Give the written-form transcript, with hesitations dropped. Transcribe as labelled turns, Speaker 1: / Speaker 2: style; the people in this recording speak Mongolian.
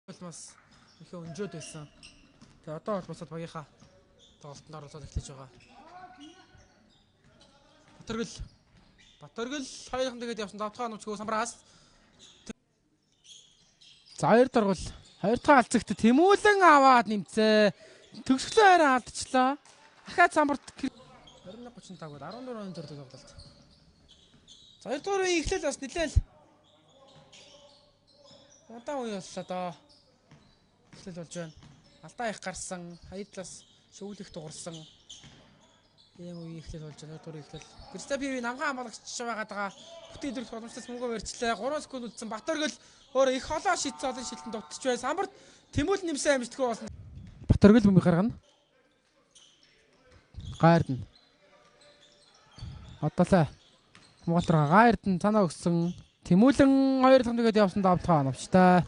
Speaker 1: Улмаас их өнжөөд байсан. Тэгээ одоо бол босоод багийнхаа тоглолтод оролцоод эхлэж байгаа. Батөргөл. Батөргөл хоёрхан тэгээд явсан давтгаа нуучгүй самбраас. За хоёр дургуул. Хоёр дахь алцагт Тэмүүлэн аваад нэмцээ. Төгсгөлөө арай алдчихлаа. Ахаад самбарт 21-35 гээд 14-ын төр тоглолт. За хоёр дахь үеийн эхлэл бас нэлээл удаан үе боллоо доо. Эхлэл болж байна. Алдаа их гарсан, хоёр талаас шөвлөх дуурсан. Ийм үеийн эхлэл болж байна. Хоёр дахь эхлэл. Кристопиви намгаан хамгаалагч байгаад байгаа. Бүтэн идрэх боломжтой мөнгө барьчлаа. 3 секунд үлдсэн. Батөргөл өөрөө их холоо шийдсэн олон шилтэнд дутчих бай. Самбарт Тэмүүл нэмсэн амжилтгүй болно. Батөргөл бөмбөг гаргана. Гайрдна. Одоолаа. Хамгаалт руу гайрдна цанаа өгсөн. Тэмүүлэн хоёр дахь нэгэд явсан давтгаа новчтай.